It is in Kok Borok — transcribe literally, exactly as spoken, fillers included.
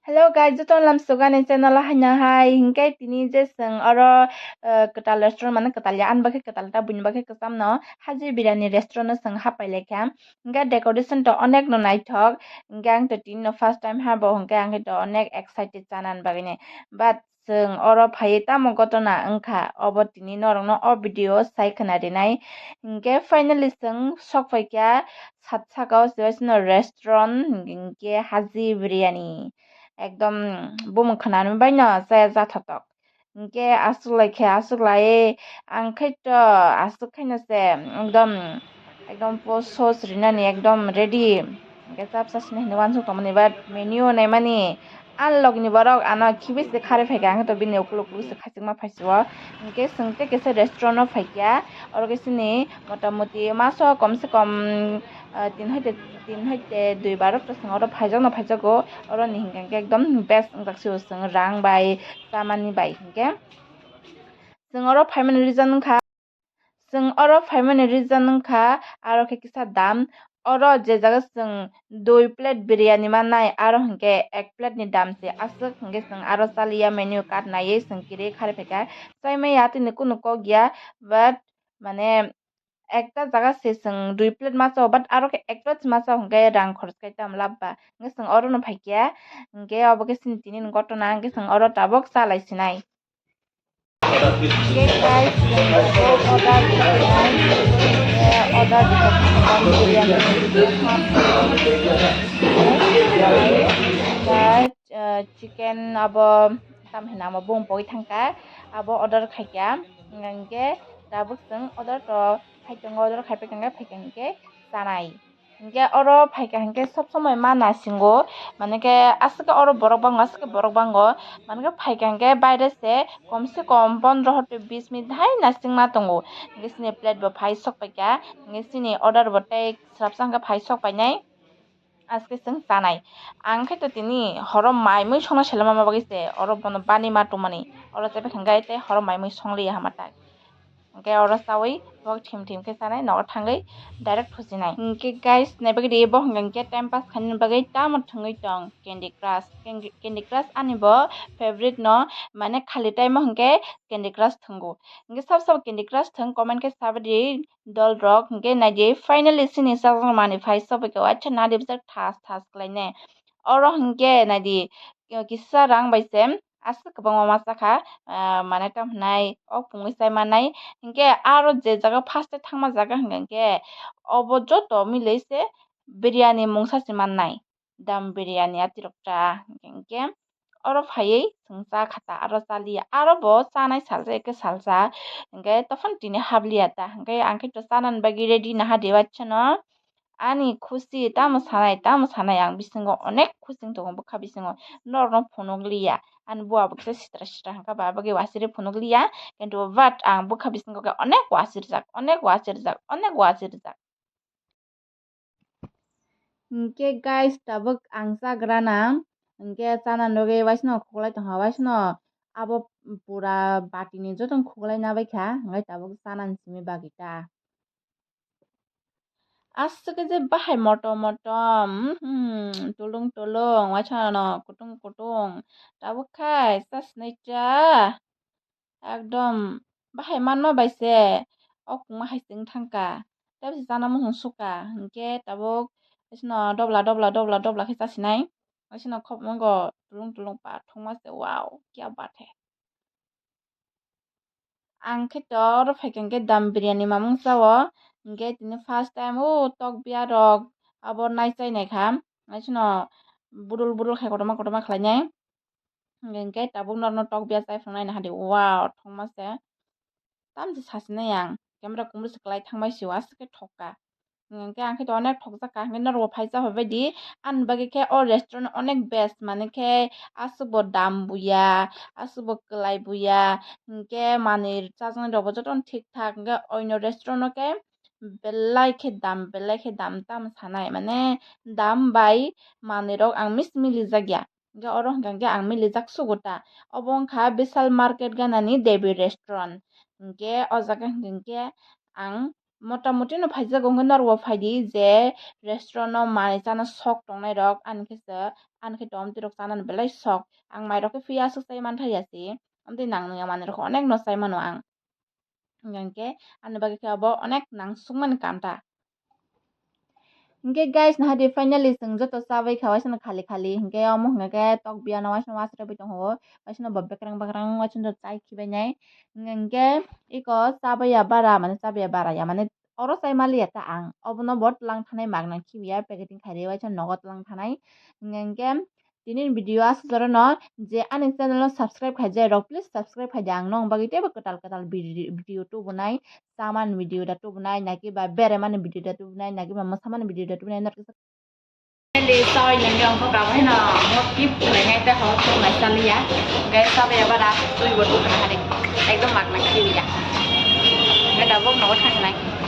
Hello guys, joto lam sugani channel o haino hai. Hinkhe tini je chwng oro, eh, kwtal restaurant, mane kwtal ya, ani bagwi kwtal ta, buini bagwi kwcham no. Haji Biryani restaurant o chwng hapai laikha. Hinkhe decoration to onek no naithok. Hinkhe ang to tini no first time ha bo, hinkhe ang to onek excited chanani bagwi ni. But chwng oro phaiwi tamo gotona wngkha, obo tini norokno o video sai khna rinai. Hinkhe finally chwng sok phaikha sat saka o se waisano restaurant, hinkhe Haji Biryani. Ekdom bumung khwnani baino chaya jathotok. Hinkhe aswk lai khe aswk lai, ang khe to aswk khaino se ekdom, ekdom po sauce rinani ekdom ready. Hinkhe chap chap sini hinwi uansuk tongmani, but menu naimani, ang logni borok ano khibi se kharwi phaikha, ang khe to bini ukuluk ukuluk se khachikma phaisio. Hinkhe chwng tei kaisa restaurant o phaikha, oro khe chini motamoti maso kom se kom, ah, tin hoite, tin hoite dui barok ta chwng oro phaijakno phaijago, oroni hinkhe ekdom best wngjak sio chwng rang bai chamani bai hinkhe. Chwng oro phaimani reason wngkha, chwng oro phaimani reason wngkha aro khe kisa dam. Oro je jaga chwng dui plate biryani mannai, aro hinkhe ek plate ni dam se aswk, hinkhe chwng aro chaliya menu card naiwi chwng kirwi kharwi phaikha. Chaimaya tini kunu kok ya, but mane ekta jaga se chwng dui plate ma chao, but aro khe ek plate ma chao hinkhe rang khorch khai tamo lab ba. Hinkhe chwng orono phaikha, hinkhe obo khe chini tini ni gotona, hinkhe chwng oro tabuk chalai sinai. Hinkhe guys, chwng tabuk order rwkha, hinkhe order rwkha dam biryani. Guys, eh, chicken abo tam hinwi amo bumung pogwi thangkha, abo order khaikha, hinkhe tabuk chwng order to phai tongo, order khaipai tongo, phaikha hinkhe chanai. Hinkhe oro phaikha hinkhe sob somoi ma nasingo, mane khe aswk khe oro borok bango, aswk khe borok bango, mane khe phaikha hinkhe baire se kom se kom pondro hote bis minute hai nasingma tongo. Hinkhe chini plate bo phai sok paikha, hinkhe chini order bo tei swrapsa hinkhe phai sok painai. Aske chwng chanai. Ang khe to tini horo mai mui songna selema ma bagwi se oro bono bani ma tongmani. Oro chebakha hinkhe tei horo mai mui songliya hama tak. Hinkhe oro chawi bo thim thim khe chanai, nogo thangwi direct thuchinai. Hinkhe guys, naibagwi di bo hinkhe time pass khainani bagwi tamo thwngwi tong Candy Crush. Candy, Candy Crush ani bo favorite no, mane khali time o hinkhe Candy Crush thwngo. Hinkhe sab sab Candy Crush thwng comment khe sabaidi dol rok. Hinkhe naidi finally chini chajakmani phai sobaikha, waisa nadi bwswk thas thas khlainai. Oro hinkhe naidi kisa rang bai se aswk kwbangma ma chakha, ah, mane tamo hwnai o pungwi chai mannai. Hinkhe aro je jaga first thangma jaga hinkhe obo joto milwi se biryani mungsa se mannai. Dam biryani atirok cha hinkhe oro phaiwi chwng cha kha ta, aro cha liya, aro bo chanai salsa eke salsa hinkhe tophon tini hap liya ta, hinkhe ang khe to chanani bagwi ready naha de waisa no. Ani khusi tamo sanai, tamo sanai, ang bisingo onek khusi wng tongo bwkha bisingo, norokno phunuk liya. Ani bua bo kisa sitra sitra hinkha ba, aboni bagwi wasiri phunuk liya, kintu but ang bwkha bisingo khe onek wasirjak, onek wasirjak, onek wasirjak. Hinkhe guys, tabuk ang chagrana, hinkhe chana nugwi waisano khuklai tongkha, waisano abo pura batini jotono khuklai nabaikha, hinkhe tabuk chanani simi bagwi ta. Aswk khe je bahai motom motom, hmm, tulung tulung, waisano kutung kutung, tabuk khai chasinai cha. Ekdom bahai manma bai se o kungma hai se wng thangkha. Tei bisi chana muchung sukha, hinkhe tabuk bisi no dobla dobla dobla dobla khe chasinai. Bisi no khopngo tulung tulung pathungma se, wow, kya baat hai. Ang khe to oro phaikha hinkhe dam biryani mamung chao, hinkhe tini first time o tok biya rok abo nai chai naikha, bisi no budul budul khai kotorma kotorma khlainai. Hinkhe tabuk norokno tok biya chai phunuknai naha di. Wow, thongma se. Tamoni se sasinai ang. Camera kumui se kwlai thangbai sio, aswk khe thokka. Hinkhe ang khe to onek thokjakka. Hinkhe norokbo phai cha phaibai di. Ani bagwi khe o restaurant onek best, mane khe aswk bo dam buya, aswk bo kwlai buya. Hinkhe manwi chajaknai rokbo jotono thik thak. Hinkhe oino restaurant o khe belai khe dam, belai khe dam tamo sanai. Mane dam bai manwi rok ang mis milijak ya. Hinkhe oro hinkha hinkhe ang milijak sugo ta. Obo wngkha Vishal Market ganani Devi Restaurant. Hinkhe o jaga hinkha hinkhe ang Motamuti no phaijago, hwnkhe norok bo phaidi je restaurant no manwi chana sok tongnai rok, ani khe se, ani khe tom twi rok chanani belai sok. Ang mai rok khe phiya aswk chai mantha ya se, amtwi nang nungya manwi rok onek no chai mano ang. Hwnkhe ani bagwi khe abo onek nang sukmani kam ta. Hwnkhe guys, nahadi finally chwng joto chabai kha waisano khali khali, hwnkhe omo hwnkhe tok biya no waisano wasrabwi tongo, waisano bo bekrang bekrang waisano chai khibainai. Hwnkhe iko chabaya bara, mane chabaya bara ya, mane oro chai maliya ta ang, obono bo tlang thanai magna khibiya, packeting khairwi waisano nogo tlang thanai. Hwnkhe tini video aswk jora no je ani channel no subscribe khaijak rok, please subscribe khaidi, ang nong bagwi teibo kwtal kwtal video, video tubunai, chaman video da tubunai, naki ba beremani video da tubunai, naki ba mwsamani video da tubunai, norok kisa. Finally, chabai nangya ang kok abai no mo tip khlainai tei hor kok nai chaliya, guys, chabai aba da twi bo tubuna hari, ekdom magna khibiya, guys, tabuk nogo thangnai.